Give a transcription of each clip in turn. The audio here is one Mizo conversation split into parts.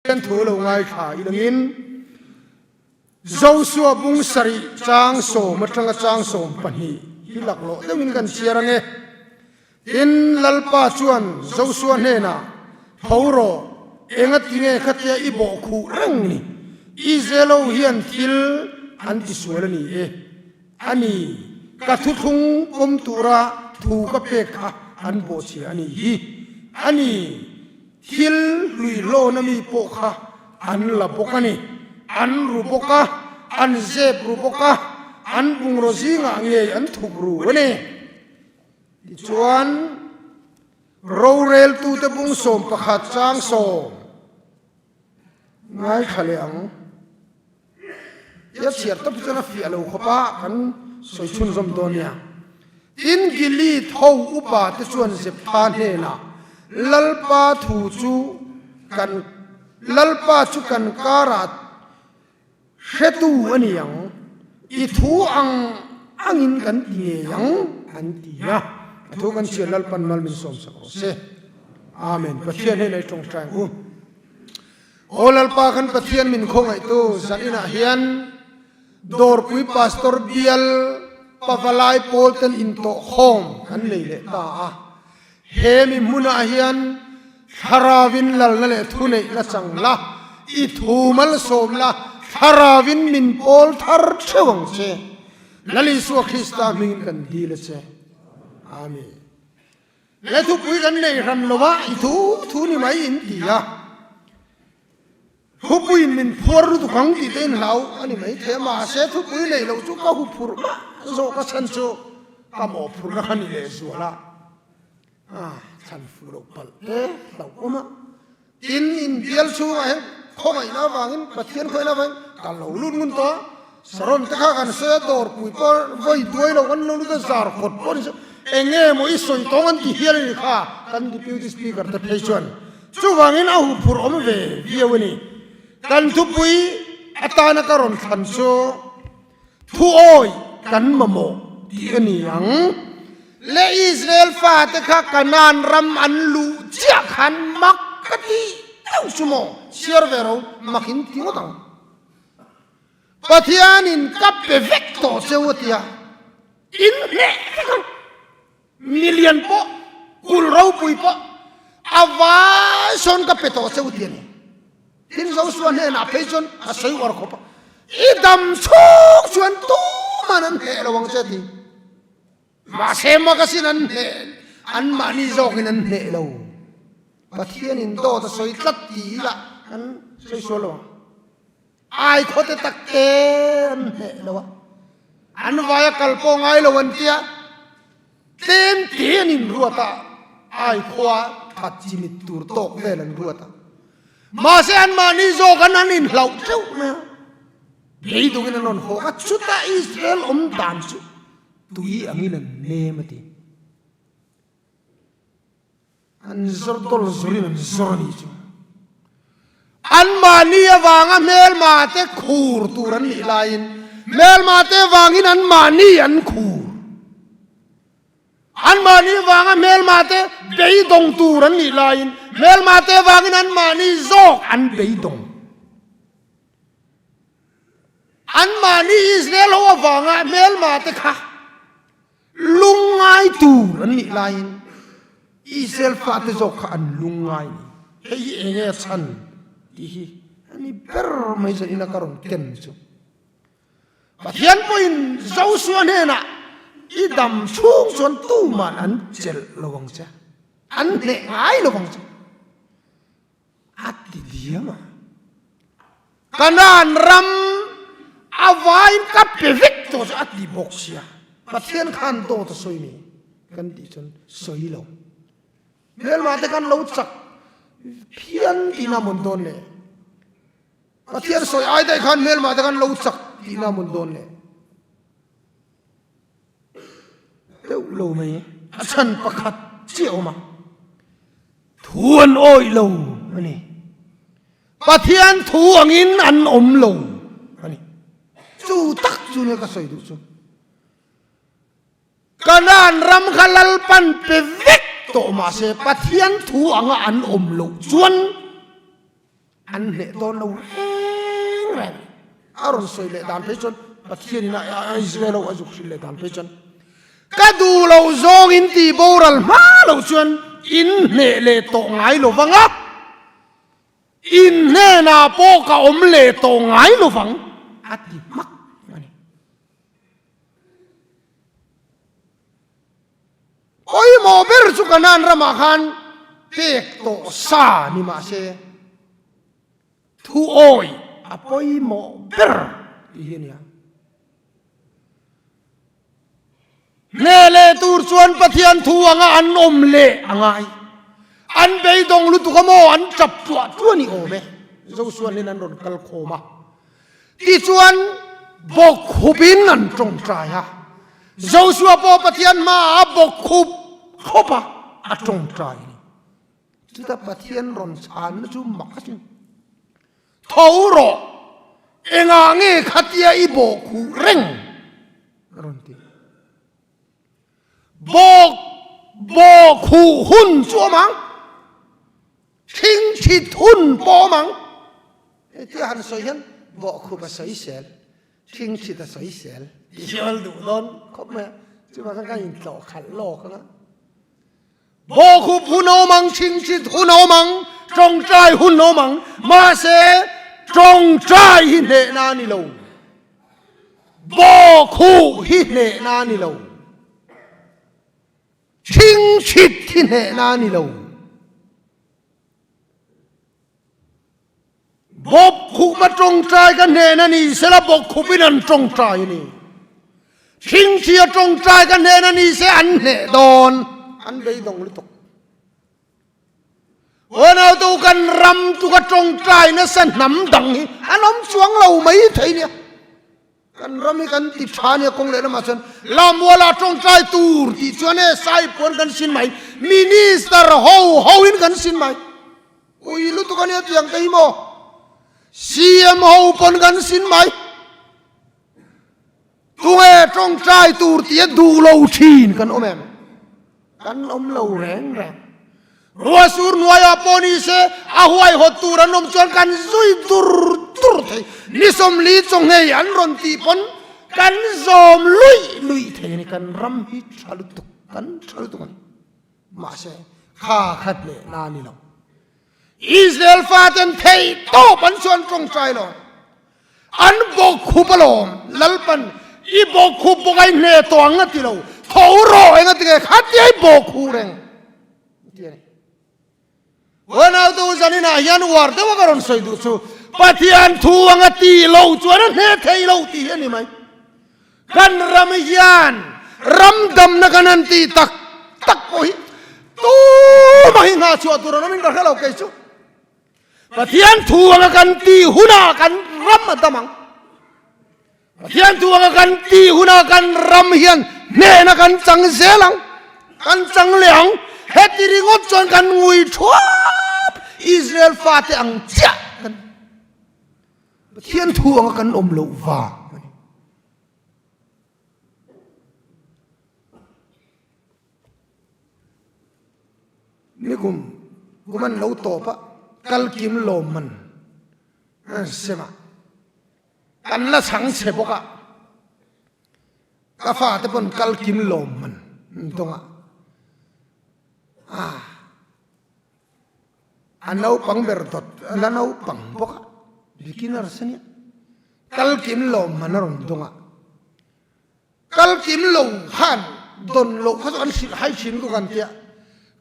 Pathian thu lo ngaithla i langin Joshua bung sarih chang sawm atanga chang 12 hi laklawh deuhin kan chhiar ange. Tin, Lalpa chuan Joshua hnenah, Tho rawh, enga tinge khatia i bawh khuh reng ni? Israel ho hian thil an tisual a ni e. A ni, ka thuthlung pawm tura thu ka pek kha an bawhchhia a nih hi. A ni, thil hluihlawna mi pawh kha an la bawk a ni. An ru bawk a, an zep ru bawk a, an bungraw zingah ngei an thuk ru a ni. Tichuan, roreltute bung 11 chang sawm ngaithla leh ang. Tia chhiar tawp hi chuan a fiah lo khawp a, kan sawi chhunzawm dawn nia. Tin, Gilead ho upa te chuan Zeptha hnenah, Lalpa thu chu kan Lalpa chu kan karah hretu a ni ang, i thu ang angin kan ti ngei ang, an ti a. A thu kan chhiar Lalpan mal min sawmsak rawh se. Amen. Pathian hnenah i tawngtai ang u. Aw Lalpa kan Pathian min khawngaihtu zan inah hian Dawrpui Pastor bial Pavalai pawl ten intawh khawm kan nei leh ta a. He mi hmunah hian Thlaravin lalna leh thuneihna chang la, i thu malsawm la, Thlaravin min pawl thar theuh ang che. Lal Isua Krista hmingin kan dil a che. Amen. He thupui kan nei hran lo a, i thu thu ni mai in ti a. Thupuiin min phuar lutuk ang tih te in hlau a ni mai thei a, mahse thupui nei lo chu ka hu phurh mah zawk a chhan chu ka mawhphurhna kha ni leh zual a, chhan fuh loh palh te hlauh awm a. Tin, inbial chhungah hian khawngaihna avangin, Pathian khawngaihna avangin ka lo lut ngun tawh a, Saron te kha kan sawi a, dawrpui pawh vawi duai lo kan lo lut a, zar khawt pawh ni se, eng nge maw i sawi tawng an ti hial a ni kha, kan Deputy Speaker te phei chuan. Chuvangin a huphurh awm ve viau a ni. Kan thupui atana ka rawn thlan chu Thuawi kan mamawh tih a ni ang. Le Israel fate kha Kanaan ram an luh chiah khan mak ka ti deuh chu maw? Chhiar ve ro, mak in ti ngawt ang. Pathianin ka pe vek tawh cheu a tia, in hneh vek ang. Milian pawh, kul ropui pawh a vai sawn ka pe tawh cheu ti a ni. Tin Joshua hnenah phei chuan a sawi uar khawp a, I dam chhung chuan tuman an hneh lo ang che ti. Mahse magasin an hneh, anmahni zawkin an hneh lo. Pathianin dawt a sawi tlat ti ila kan sawi sual lo ang. Ai khawte tak te an hneh lo a, an vaia kal pawh ngai lo an tia, tlem te an inruat a, ai khua that chimit tur tawk vel an ruat a. Mahse anmahni zawk an an inhlauh teuh mai a, beidawngin an rawn hawk a, chutah Israel awm dan chu tui angin an nem a ti. An zawr dawl zawrin an zawr a nih chu. Anmahni avanga hmelmate khur tur an nih laiin hmelmate avangin anmahni an khur. Anmahni avanga hmelmate beidawng tur an nih laiin hmelmate avangin anmahni zawk an beidawng. Anmahni Israel ho avanga hmelmate kha Lungngai tur an nih laiin Israel fate zawk kha an lungngai ni. Hei hi eng nge a chhan tih hi a ni ber mai zanin a ka rawn ken chu. Pathian pawhin Joshua hnenah i dam chhung chuan tuman an chelh lo ang che, an hneh ngai lo ang che. A ti diam a. Kanaan ram a vain ka pe vek tawh chu a ti bawk sia. Pathian khan dawt a sawi mi kan tih chuan sawi lo. Hmelma te khan lo chak phian tihna mawn dawn le. Pathian sawi ai daih khan hmelma te khan lo chak tihna mawn dawn le. Deuh lo mai a chhan pakhat chiah awm a. Thu an awih lo a ni. Pathian thu angin an awm lo a ni. Chu tak chu nia ka sawi duh chu. Kanaan ram kha Lalpan pe vek tawh mahse Pathian thu anga an awm loh chuan. An hneh dawn lo reng reng. A rawn sawi leh dan phei chuan Pathianin a Israel ho a zuk hrilh leh dan phei chuan ka duh lo zawng in tih boral hma lo chuan in hneh leh tawh ngai lo vang a, in hnenah pawh ka awm leh tawh ngai lo vang a ti hmak a ni. Pawimawh ber chu Kanaan ramah khan pek tawh sa ni mah se, thuawi a pawimawh ber tih hi a ni a. Hneh leh tur chuan Pathian thu anga an awm leh a ngai. An beidawng lutuk a maw an tap tuah tuah ni awm e. Joshua nen an rawn kal khawm a. Tichuan, bawkkhupin an tawngtai a. Joshua pawh Pathian hmaah a bawkkhup khawp a, a tawngtai a ni. Chutah Pathian rawn chhanna chu mak a sin. Tho rawh, engah nge khatia i bawhkhuh reng? a rawn ti. Bawk bawhkhuh hun chu awm ang. Thingthit hun pawh awm ang. Hetia han sawi hian bawhkhup a sawi sel, thingthit a sawi sel tih hi awl duh dawn khawp mai a, chuvang khan ka intlawh khalh lawk ang a. Bawhkhup hun a awm ang, thingthit hun a awm ang, tawngtai hun a awm ang, mahse tawngtai hi hnehna a ni lo. Bawhkhuh hi hnehna a ni lo. Thingthit hi hnehna a ni lo. Bawkkhupa tawngtai ka hnehna ni sela bawkkhupin an tawngtai a ni. Thingthia tawngtai ka hnehna ni se an hneh dawn. An beidawng lutuk. Unautu kan ram chu ka tawngtai nasa hnam dang hi an awm chuang lo mai thei nia. Kan ram hi kan ti tha nia kawng leh lamah chuan Lamuala tawngtai tur tih chuan e sai puan kan sin mai Minister ho ho in kan sin mai ui lutuk ania tiang te hi maw CM ho pawn kan sin mai tunge tawngtai tur tih a duh lo thin kan awm em Kan awm lo reng reng. Ruahsur hnuaiah pawh ni se a huaihawt tur an awm chuan kan zui dur dur thei. Ni 40 chawnghei an rawn tih pawn kan zawm luih luih thei a ni. Kan ram hi tha lutuk, kan tha lutuk a ni. Mahse, kha kha hnehna a ni lo. Israel faten theih tawp an chuan tawngtai lo. An bawkkhup alawm, Lalpan i bawkkhup bawk a i hneh tawh ang a ti lo. Tho rawh eng a ti nge khatia i bawkkhuh reng a ti a ni. Unau tu zaninah hian uar deuh a ka rawn sawi duh chu Pathian thu ang a tih lo chuan a hneh thei lo tih hi a ni mai. Kan ram hian ram damna kan han tih tak tak pawh hi tumah hi nghah chhuah tur an awmin ka hre lo kei chu. Pathian thu anga kan tih hunah kan ram a dam ang. Pathian thu anga kan tih hunah kan ram hian hnehna kan chang zel ang. Kan chang leh ang. Heti ringawt chuan kan ngui thuap Israel fate ang chiah kan Pathian thu anga kan awm loh vang a ni. Nikum kum an lo tawp a, kal kim lawm man an sem a, kan la chhang chhe bawk a, ka fate pawn kal kim lawm man an dawng a, ah. A naupang ber dawt a la naupang bawk a, beginners a nia. Kal kim lo man a rawn dawng a, kal kim lo khan dawn loh kha chu an hrilh hai thin ku kan tia,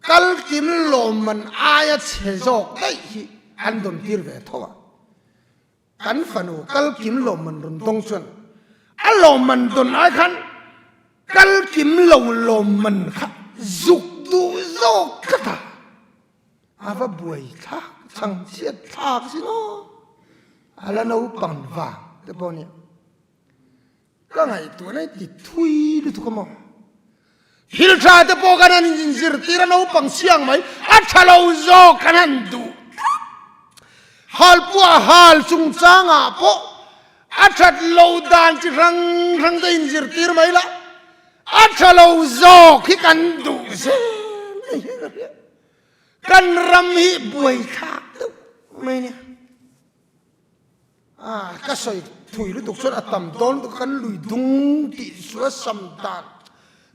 kal kim lo man aia chhe zawk daih hi an dawn tir ve tho a. Kan fanu kal kim lo man rawn dawng chuan a lawmman dawn ai khan kal kim lo lawmman kha zuk duh zawk tlat a, a va buai thlak chhang chhiat thlak sin aw, a la naupang vang te pawh nia. Ka ngaihtuahna hi ti thui lutuk a maw? Thil tha te pawh kan han inzirtir a naupang siang mai, a tha lo zawk kan han duh tlat. Halpuah hal chungchangah pawh a that lo dan chi hrang hrang te inzirtir mai la, a tha lo zawk hi kan duh zel mai hian ka hria. Kan ram hi buaithlak deuh mai nia. A, ka sawi thui lutuk chuan a tam dawn lutuk a, kan lui dung tih chu a sam dan,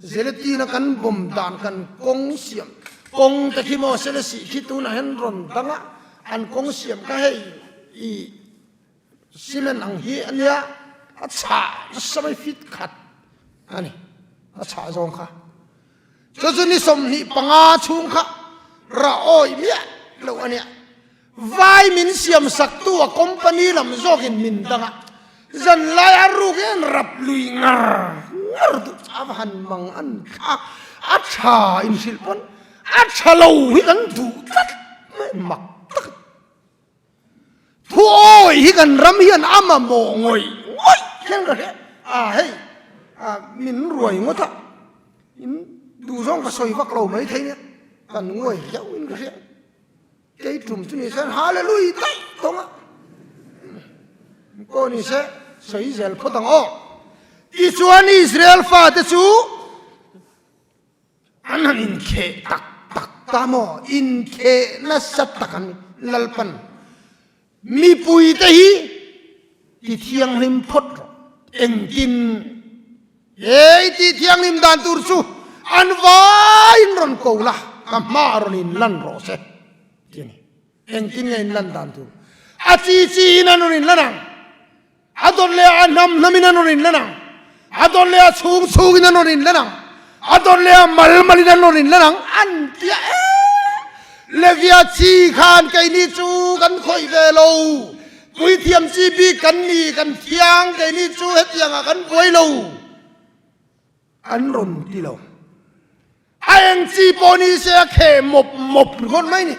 Zeletina kan bawm dan, kan kawng siam, kawng te khi maw Selesih khi tunah hian rawn dang a, an kawng siam kha hei i cement ang hi a nia, a chhah nasa mai fit khat a ni, a chhah zawng kha. Chu chu ni 25 chhung kha rah awih miah loh a nia. Vai min siam sak tu a company lam zawkin min dang a, zan lai a ruk hian rap lui ngar ngar duh a va han mang an thlak a tha inhrilh pawn a tha lo hi kan duh tlat mai mak tak a ni. Thu awi hi kan ram hian a mamawh ngawih ngawih hian ka hria a hei min ruai ngawt a in duhzawng ka sawi vak lo mai thei nia kan nguai hleuh in ka hria. Kei tum chu ni se Hallelujah daih tawng a. Pawh ni se sawi zel phawt ang aw. Tichuan Israel fate chu an han inkheh tak tak ta maw? Inkheh nasa tak an Lalpan Mipuite hi ti thianghlim phawt rawh. Engtin nge i tih thianghlim dan tur chu an vaiin rawn ko la, ka hmaah rawn inlan rawh se ti a ni. Engtin nge inlan dan tur? A chi chiin an rawn inlan ang. A dawt leh a hnam hnamin an rawn inlan ang. A dawt leh a chhung chhungin an rawn inlan ang. A dawt leh a mal malin an rawn inlan ang. An tia e! Levia chi khan keini chu kan khawih ve lo. Puithiam chi bik kan ni, kan thiang, keini chu hetiangah kan buai lo. An rawn ti lo. A eng chi pawh ni se a kheh mawp mawp ringawt mai ni.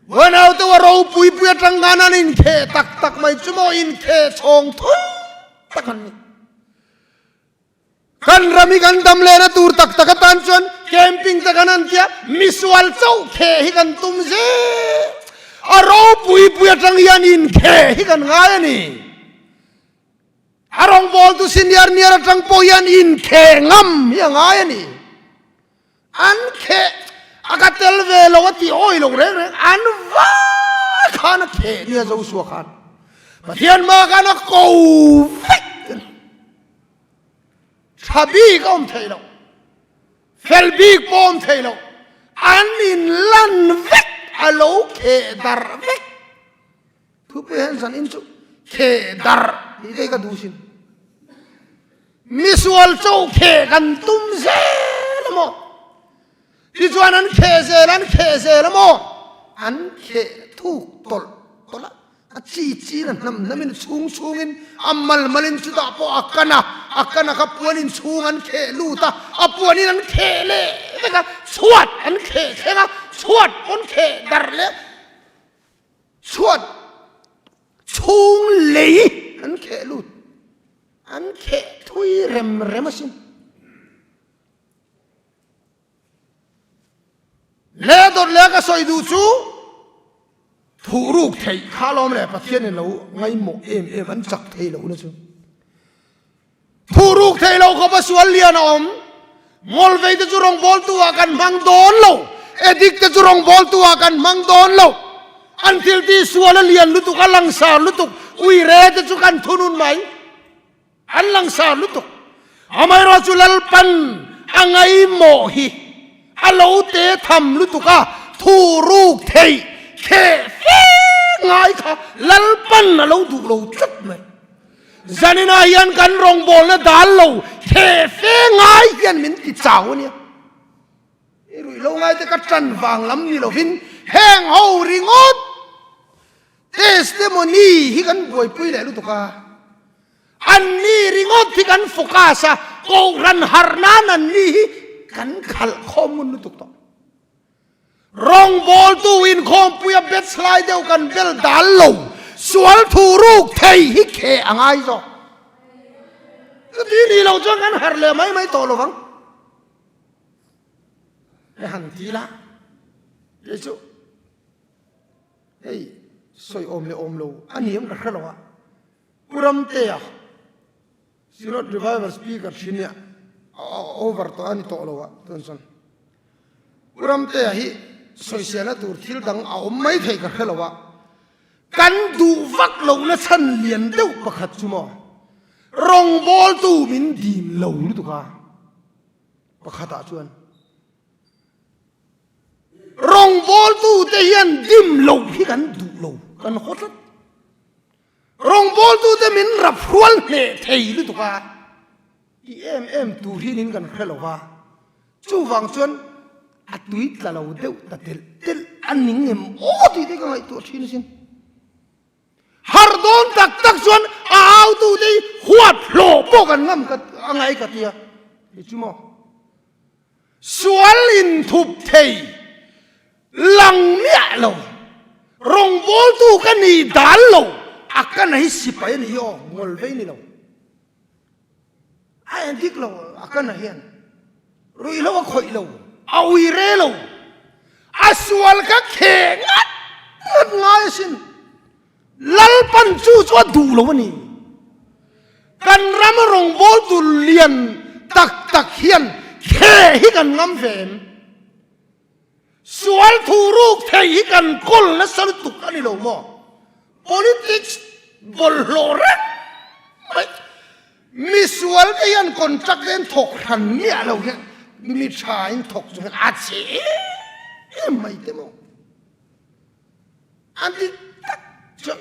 Uanau te a ropui pui atang khan an inkheh tak tak mai chu maw inkheh chhawng thui tak an ni. Kan ram hi kan dam lehna tur tak tak atan chuan camping te kan han tia misual chauh kheh hi kan tum zel. A ropui pui atang hian inkheh hi kan ngai a ni. A rawngbawltu senior niar atang pawh hian inkheh ngam hi a ngai a ni. An kheh a ka tel ve lo a ti awi lo reng reng an vai khan a kheh nia Joshua khan. Pathian hma khan a ko vek a ni. Tha bik a awm thei lo. Fel bik pawh awm thei lo. An inlan vek a lo kheh darh vek. Thupui hian zan in chu kheh darh tih te hi ka duh sin. Misual cho kheh kan tum zel a maw? Tichuan an kheh zel an kheh zel a maw? An kheh thuk tawlh tawlh a, a chi chin a hnam hnam in a chhung chhung in a mal mal in chutah pawh a kan a, a kan a kha puan in chhung an kheh lut a, a puan in an kheh leh vek a, chhuat an kheh thleng a, chhuat pawn kheh darh leh. Chhuat chhung lei an kheh lut, an kheh thui rem rem asin. Le dawt leh ka sawi duh chu thuh ruk theih kha lawm le Pathian in lo ngaihmawh em em an chak thei lo na chu. Thuh ruk thei lo khawpa sual lian a awm. Ngawlvei te chu rawngbawltu ah kan hmang dawn lo. Addict te chu rawngbawltu ah kan hmang dawn lo. An thil tih sual a lian lutuk, a langsar lutuk. Uire te chu kan thunun mai. An langsar lutuk. Amaherawhchu Lalpan a ngaihmawh hi a lo te tham lutuk a, thuh ruk theih kheh fe ngai kha Lalpan a lo duh lo tlat mai. Zaninah hian kan rawngbawlna dal lo the fe ngai hian min ti chau a nia. I ruih lo ngai te ka tan vang lam ni lovin heng ho ringawt testimony hi kan buaipui leh lutuk a. An ni ringawt hi kan focus a, kohhran harh nan an ni hi kan khalh khawm ngun lutuk tawh. Rawngbawltu inkhawmpuia batch lai deuh kan bel dal lo, sual thu ruk thei hi kheh a ngai zawk. Chuti ni lo chuan kan harh leh mai mai tawh lo vang. He han ti la, kei chu hei sawi awm leh awm lo a ni em ka hre lo a, Pu Ramtea Synod Revival Speaker thin hi a over tawh a ni tawh lo a tun chuan Pu Ramtea hi sawiselna tur thil dang a awm mai thei ka hre lo a. Kan duh vak lohna chhan lian deuh pakhat chu maw rawngbawltu min dim lo lutuk a, pakhatah chuan rawngbawltute hian dim loh hi kan duh lo, kan haw tlat. Rawngbawltute min rap hrual hneh thei lutuk a, ti em em tur hianin kan hre lo va, chuvang chuan a tui tla lo deuh ta telh telh a ning em aw tih te ka ngaihtuah thin asin. Har dawn tak tak chuan a autute hi huat hlawh pawh kan ngam ka a ngai ka tia, hei chu maw sual inthup thei Lang miah lo, rawngbawltu ka ni dal lo, a ka na hi sipai a ni hi aw, ngawl vei ni lo. A en dik lo, a ka na hian ruihhlo a khawih lo, a ui re lo, a sual ka kheh ngat ngat ngai asin. Lalpan chu chu a duh lo a ni. Kan ram rawngbawltu lian tak tak hian kheh hi kan ngam ve em? Sual thu ruk thei hi kan kawl nasa lutuk a ni lo maw? Politics bawlhhlawh reng mai. Misual te hian contract te an thawk hran miah lo hian mi tha in thawk chung hian a che em mai te maw? A dik tak chuan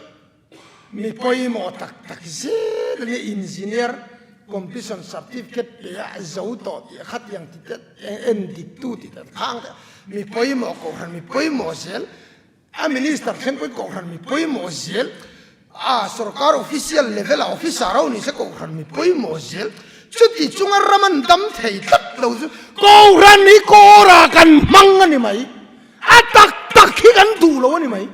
mi pawimawh tak tak zel a nia, engineer completion certificate pe a zo tawh tih a khatiang ti te en dik tu tih te khang te mi pawimawh kohhran mi pawimawh zel a minister thleng pawhin kohhran mi pawimawh zel a sorkar official level ah officer ho ni se kohhran mi pawimawh zel chuti chunga ram an dam thei tlat lo chu kohhran hi kawrah kan hmang a ni mai. A tak tak hi kan duh lo a ni mai.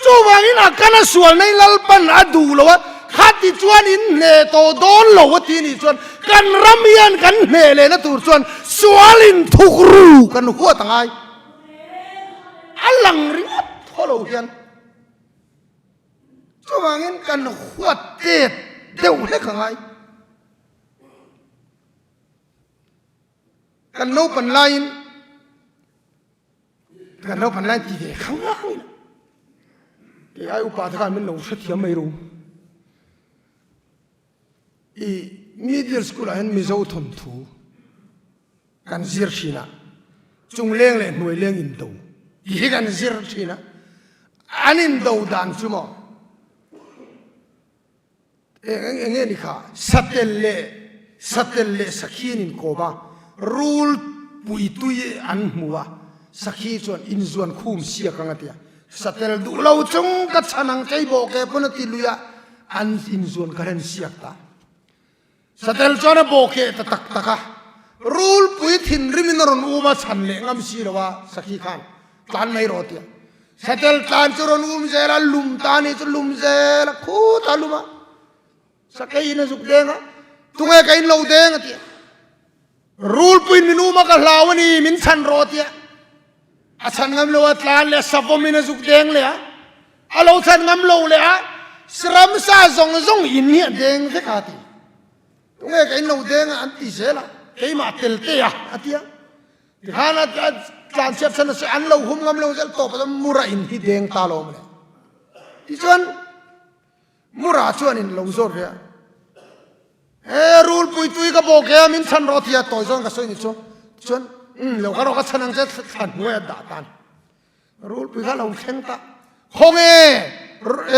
Chuvangin a kana sual nei Lalpan a duh lo a, khati chuan in hneh tawh dawn lo a ti nih chuan kan ram hian kan hneh lehna tur chuan sual in thuk ru kan huat a ngai. A lang ringawt thaw lo hian. Chuvangin kan huat tet deuh hlek a ngai. Kan naupan laiin kan naupan laiin ti ve khang ila kei ai upa te khan min lo hrethiam mai ru. I middle school ah hian Mizo thawnthu kan zir thin a, chungleng leh hnuaileng indo tih hi kan zir thin a, an indo dan chu maw Eng eng nge ni kha? Satel leh satel leh sakhi an inkawm a, rul pui tui an hmu a, sakhi chuan inzuan khum siak ang a ti a, satel duh lo chung ka chhan ang chei bawh ke pawn a ti lui a, an inzuan kha ren siak ta. Satel chuan a bawh keh ta tak tak a, rul pui thinrim in a rawn um a, chhan leh ngam si lo a, sakhi khan tlan mai rawh a ti a. Satel tlan chu rawn um zel a, lum ta ni chu lum zel a, khut a lum a, sakei in a zuk deng a, tunge ka in lo deng a ti a, rulpuiin min um a ka hlau a ni, min chhan rawh a ti a, a chhan ngam lo a, tlan leh savawm in a zuk deng leh a, a lo chhan ngam lo leh a, ramsa zawng zawng in hi a deng vek a ti, tunge ka in lo deng a an ti zel a, keimah tel te a a ti a. Tikhan a tlanchhiat chhan a sawi an lo hum ngam lo zel tawp a chuan Mura in hi deng ta lo mawle. Tichuan Mura chuan in lo zawt ve a, He rulpui tui ka bawk e a min chhan rawh tia tawi zawn ka sawi ni chu. Tichuan umm lo ka rawh ka chhan ang che thlan hnuai a dah tan. Rulpui kha lo thleng ta. Khawnge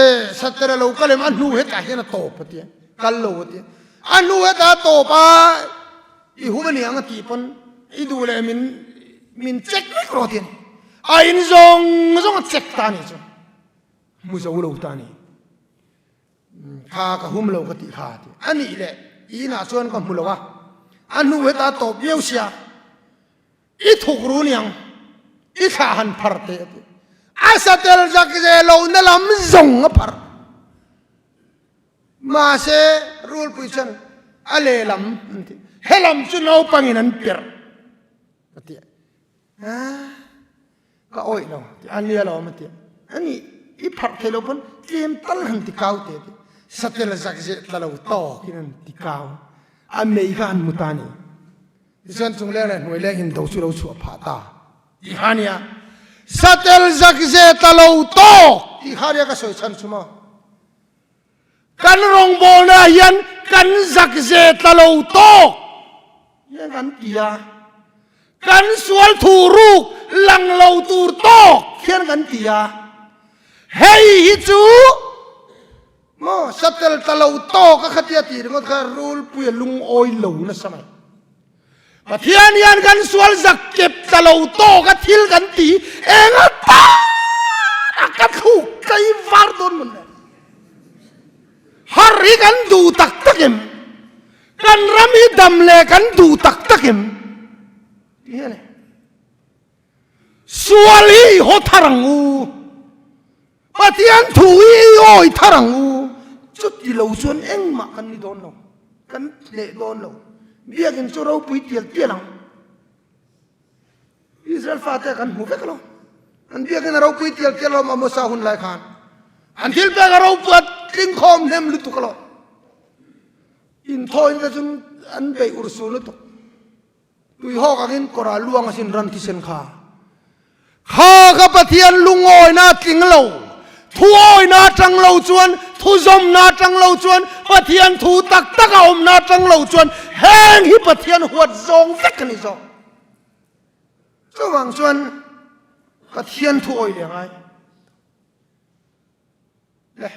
e Satera lo kal em a hnu hetah hian a tawp a tia. Kal lo a tia. A hnu hetah a tawp a i hum a niang a tih pawn i duh leh min min check vek rawh a ti a ni. A in zawng zawng a check ta a nih chu. Hmu zo lo ta a ni. Kha ka hum lo ka tih kha a ti. A nih leh i inah chuan ka hmu lo a. A hnu hetah a tawp viau sia. I thuk ru niang, i thlah han phar teh a ti. A satel zak ze lohna lam zawng a phar. Mahse, rulpui chuan a lehlam an ti. Helam chu naupangin an perh a ti. Ah, ka awih lo ti. A nia lo a ti. Ani, i pharh thei lo pawn tlem tal han ti kau teh a ti. Satel zak ze tla lo tawkin an ti kau. A mei kha an hmu ta a ni. Tichuan chungleng leh hnuaileng indo chu lo chhuah phah ta tih kha a nia. Satel zak ze ta lo tawk tih kha nia ka sawi chhan chu maw. Kan rawngbawlna ah hian kan zak ze tla lo tawk hian kan ti a, kan sual thu ruk lang lo tur tawk hian kan ti a, hei hi chu maw satel tla lo tawk a khatia tih ringawt kha rulpui a lungawi lo nasa mai. Pathian hian kan sual zak kep tla lo tawk a thil kan ti eng a tan a ka thluk tlai var dawn mawn le. Har hi kan duh tak tak em? Kan ram hi dam leh kan duh tak tak em? Ti hian e. Sual hi i haw thar ang u. Pathian thu hi i awi thar ang u. Chuti lo chuan engmah kan ni dawn lo, kan hneh dawn lo. Biakinn chu ropui tial tial ang. Israel fate kan hmu vek lo. An biakinn a ropui tial tial lo Amosa hun lai khan. An thil pek a ropui a tling khawm hnem lutuk lo. Inthawi te chu an beih ursu lutuk. Tuihawk angin kawr ah luang asin ran thisen kha. Kha ka Pathian lungawina a tling lo. Thuawina atang lo chuan, thuzawmna atang lo chuan, Pathian thu tak tak a awmna atang lo chuan heng hi Pathian huat zawng vek a ni zawk. Chuvang chuan Pathian thuawi leh ngai. Le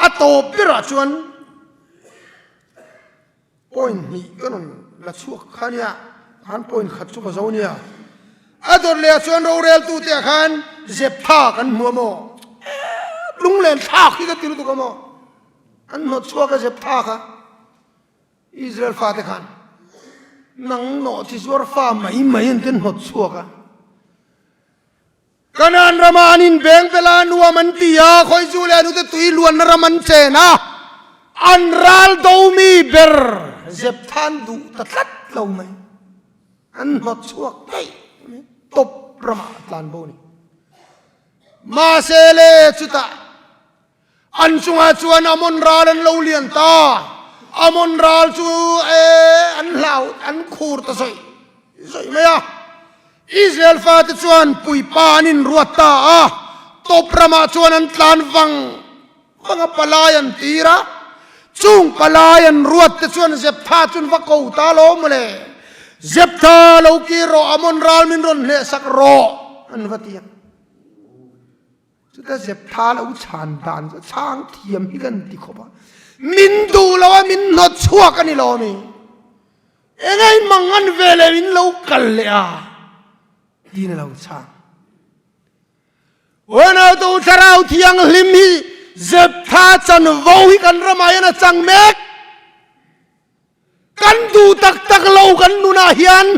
a tawp berah chuan point hnih ka rawn la chhuak kha nia, khan point khat chu ka zo nia. A dawt leh ah chuan roreltute ah khan Zeptha kan hmu a maw? Lunglen thlak hi ka ti lutuk a maw? An hnawt chhuak a Zeptha kha Israel fate khan nang nawh chi zuar fa mai mai an ten hnawt chhuak a. Kanaan rama an inbeng bel a, nuam an ti a, khawizu leh anute tui luanna ram an chen a, an ral do mi ber Zepthan duh ta tlat lo mai. An hnawt chhuak daih mai, tawp ramah a tlan bo a ni. Mahse le chutah an chungah chuan Amon ral an lo lian ta, Amon ral chu an hlau, an khur ta zawih zawih mai a. Israel fate chuan puipa an inruat ta a, tawp ramah chuan an tlan vang vang a, palai an tir a. Chung palai an ruat te chuan Zeptha chuan va ko ta lo mawle, Zeptha lo kir rawh, Amon ral min rawn hnehsak rawh, an va ti a. Chuta Zeptha lo chhan dan chu chhang thiam hi kan ti khawp a, min duh lo a, min hnawt chhuak a ni lo mi. Engei mang an ve leh min lo kal leh a tiin a lo chhang. Unautu Thlarau Thianghlim hi Zeptha chanvo hi kan ramah hian a chang mek. Kan duh tak tak lo kan nunah hian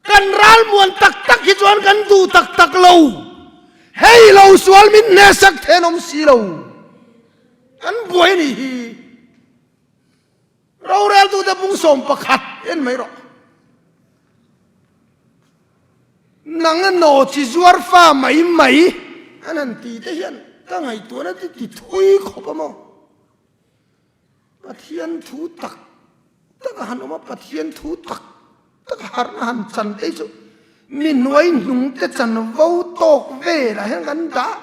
kan ralmuan tak tak hi chuan kan duh tak tak lo. Hei lo sual min hnehsak thenawm si lo. Kan buai a nih hi. Roreltute bung 11 en mai rawh. Nang a naw chi zuar fa mai mai an han ti te hian ka ngaihtuahna te ti thui khawp a maw? Pathian thu tak tak a han awm a, Pathian thu tak tak a harhna han chan te chu mi hnuai hnung te chanvo tawk velah hian kan dah.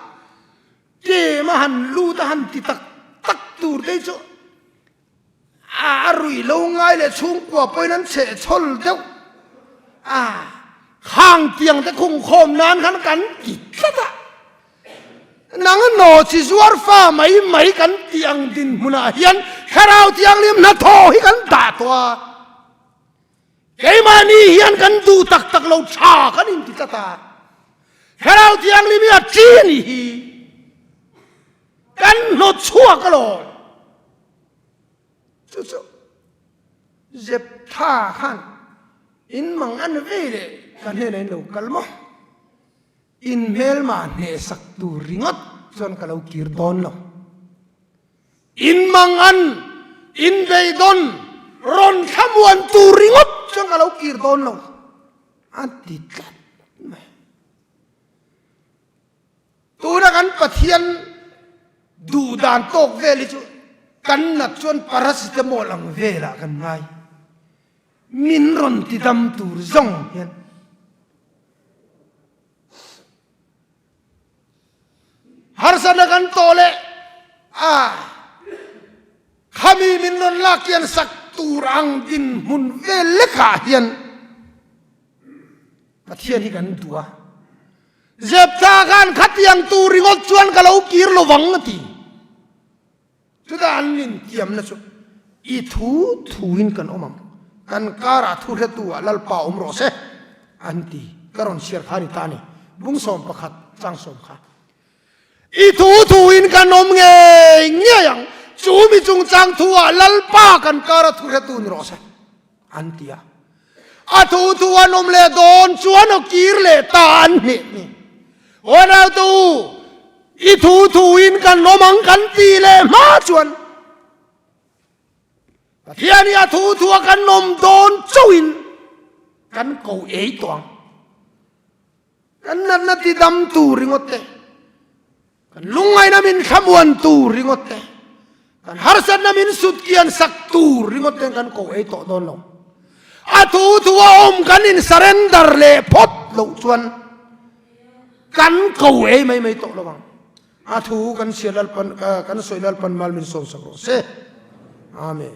Tlem a han lut a han ti tak tak tur te chu a ruih lo ngai leh chhungkua pawhin an chheh chhawl deuh a, khang tiang te khungkhawm nan khan kan ti tlat a, nang naw chi zuar fa mai mai kan tih ang dinhmunah hian Thlarau Thianghlim hnathawh hi kan dah tawh a, keimahni hian kan duh tak tak lo tha kan inti tlat a. Thlarau Thianghlim hi a chi a nih hi. Kan hnawt chhuak alawm. Chu chu Zeptha khan in mang an vei leh ka hnenah in lo kal maw? In hmelma hnehsak tur ringawt chuan ka lo kir dawn lo. In mang an in beidawn rawn thlamuan tur ringawt chuan ka lo kir dawn lo. A ti tlat mai. Tuna kan Pathian duh dan tawk vel hi chu kan nat chuan paracetamol ang velah kan ngai. Min rawn ti dam tur zawng hian. Harsatna kan tawh leh a khami min rawn lak hian sak tur ang dinhmun vel lekah hian Pathian hi kan duh a. Zeptha khan khatiang tur ringawt chuan ka lo kir lovang a ti. Chutah an intiamna chu i thu thuin kan awm ang, kan karah thu hretu ah Lalpa awm rawh se an ti. Ka rawn chhiar kha a ni ta a ni, bung 11 chang sawm kha. I thu thuin kan awm ngei ngei ang, chu mi chungchang thu ah Lalpa kan kara thu hretu ni rawh se an ti a. A thu thu an awm leh dawn chuan aw kir leh ta an hneh ni. Aw nautu, i thu thuin kan awm ang kan ti leh hma chuan Pathian hi a thu thua kan awm dawn chauhin kan ko ei tawh ang. Kan natna ti dam tur ringawt te, kan lungngaihna min thlamuan tur ringawt te, kan harsatna min sut kian sak tur ringawt ten kan ko ei tawh dawn lo. A thu thu a awm kan in surrender leh phawt loh chuan kan ko ei mai mai tawh lo ang. A thu kan chhiar Lalpan, kan sawi Lalpan mal min sawm sak rawh se. Amen.